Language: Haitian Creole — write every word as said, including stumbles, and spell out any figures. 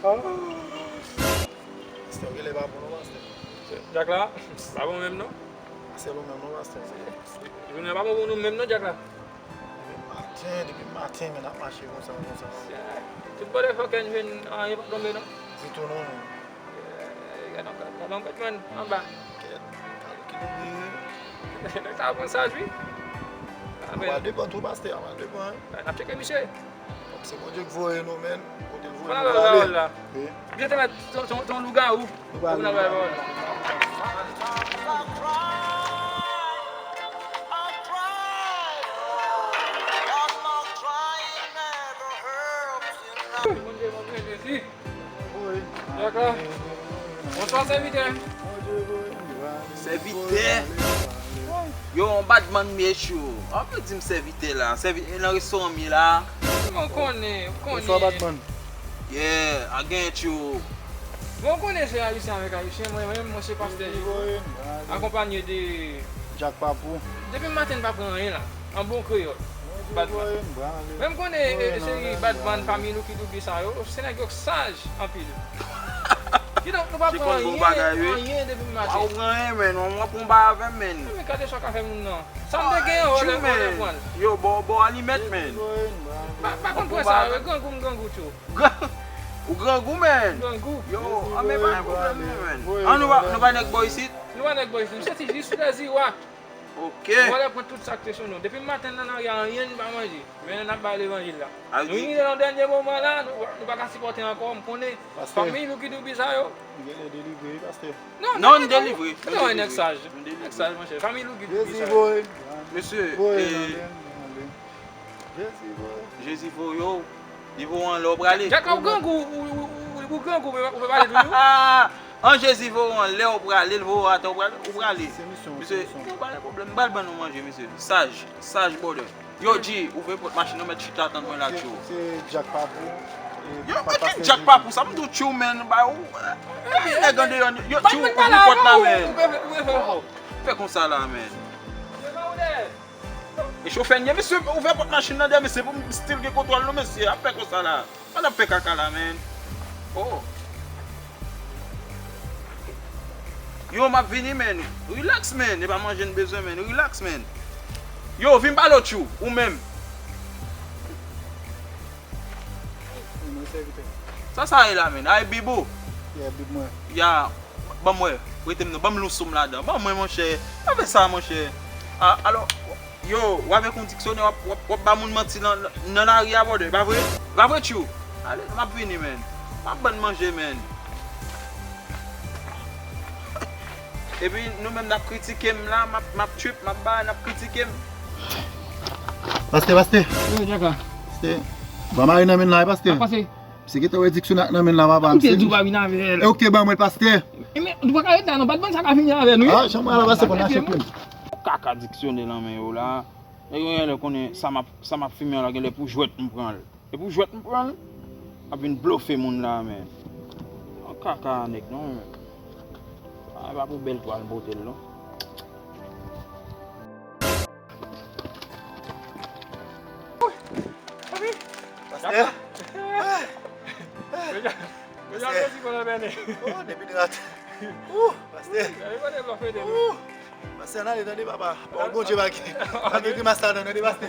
Pastè, ou genlè pa bon non, pastè. Djak la, pa bon menm non. Pastè, bon menm non, pastè. Jounen an pa bon pou nou menm non, Djak la. Depi maten, depi maten, men n ap mache konsa, konsa. Tout bò de fò kè n jwenn anyen pa tonbe non. Ditou non, men. Gade yon gad, gade yon gad, man, anba. Kèt, gade ki nou ye. Nèg sa pran saj, wi. Anba depan tou, pastè, anba depan, wi. N ap tcheke misye. Fòk se Bondye k voye nou, men. Kote l voye nou prale. Wi. Misye te mèt se yon lougawou. Nou pral, nou pral. Bondye, Bondye, Jezi. Dakò. Bonswa, sèvitè. Sèvitè. Yo, yon badman m ye, cho. Ou pa di m sèvitè la. Sèvitè nan restoran m ye la. Ou konnen, ou konnen. Bonswa, badman. Yeah, I get you. Bon, ou konnen se Ayisyen avèk Ayisyen. Mwen menm, mwen se pastè Jibo, akonpanye de Djak Papou. Depi maten, m pa pran anyen la. An bon kreyòl. Badman. Men m konnen, e, e, se badman, fanmi Lucky Dube sa yo, se nèg yo k saj anpil. Kidonk, nou pa pran anyen, anyen depi m mache. Ou pran anyen, men, ou ap pran bay avè m, men. Men gade sa w ka fè moun nan. Sa m te gen, ou lè, ou lè pran l. Yo, ba w, ba w alimèt, men. Pa, pa konn pran sa, yo, grangou, m grangou, tchou. Ou grangou, men. Grangou. Yo, a, men pa gen pwoblèm, non, men. An, nou pa, nou pa nèg bò isit? Nou pa nèg bò isit. M soti jis Lèziwa. Ok. Vòlè pran tout sa k te sou nou. Depi maten nan lari a, anyen n pa manje. Men n ap bay levanjil la. Nou rive nan dènye moman la, nou, nou pa ka sipòte ankò, m konnen. Pastè. Fanmi Lucky Dube sa yo. Nou genlè delivre, wi, pastè. Non, non, nou delivre. Non, nèg saj. Nèg saj, monchè. Fanmi Lucky Dube sa yo. Mesye, voye l ale, voye l ale. Jezi voye w. Jezi voye w. Li voye w anlè w prale. Djaka, ou grangou, ou, ou, ou, ou grangou, ou pe pale toujou. An Jezi voye w anlè w prale, l voye w atè w prale, ou prale. Se misyon, se misyon. Misye, yo pa gen pwoblèm, m pral ban nou manje, misye. Saj, saj, brother. Yo, G, ouvri pòt machin nan, mèt chita tann mwen la, tchou. Se Djak Papou. Yo, men ki Djak Papou sa, m di w, tchou, men, ba ou, nèg andeyò, yo, tchou, ouvri pòt la, men. Fè konsa la, men. E chofè n ye, mesye, ouvè pòt machin nan dèyè, mesye, pou m still gen kontwòl nou, mesye, ap fè konsa la. An ap fè kaka la, men. Oh. Yo, m ap vini, men. Relax, men. E pa manje n bezwen, men. Relax, men. Yo, vin pale w, tchou, ou menm. Sa, sa ye la, men. Ay, bib ou. Yeah, bib mwen. Ya. Ban m wè, prete m non, ban m lous ou m ladan. Ban mwen, monchè. Pa fè sa, monchè. A, alò, yo, w avèk yon diksyonè, w ap, w ap, w ap ba moun manti nan, nan lari a, brother, pa vre? Pa vre, tchou? Ale, m ap vini, men. M ap ban n manje, men. Epi, nou menm, n ap kritike m la, m ap, m ap trip, m ap bay, n ap kritike m. Pastè, pastè. Wi, Djaka. Pastè. Ban mari nan men la, pastè. Sa k pase? Misye gentan wè diksyonè ak nan men l la, papa. Misye di w pa vin avè l. E ou ki te ban mwen l, pastè? E men, nou pa ka ret la non, pa t bann sa ka fini avè nou, wi. Ah, chanm ala, pastè, konn achte plim. Kaka diksyonè nan men yo la. Nèg yo genlè konnen sa m ap, sa m ap fimen an la, genlè pou jwèt m pran l. E pou jwèt m pran l? M ap vin blofe moun la, men. Yon kaka nèg non, men. Ah, e pa pou bèl twal m pote l non. Pastè. Pastè. Oh, depi de rat. Ouh, pastè. Ouh. Pastè, n ale tande papa. Pawòl Bondye pa gen, pa gen grimas ladan, tande, pastè.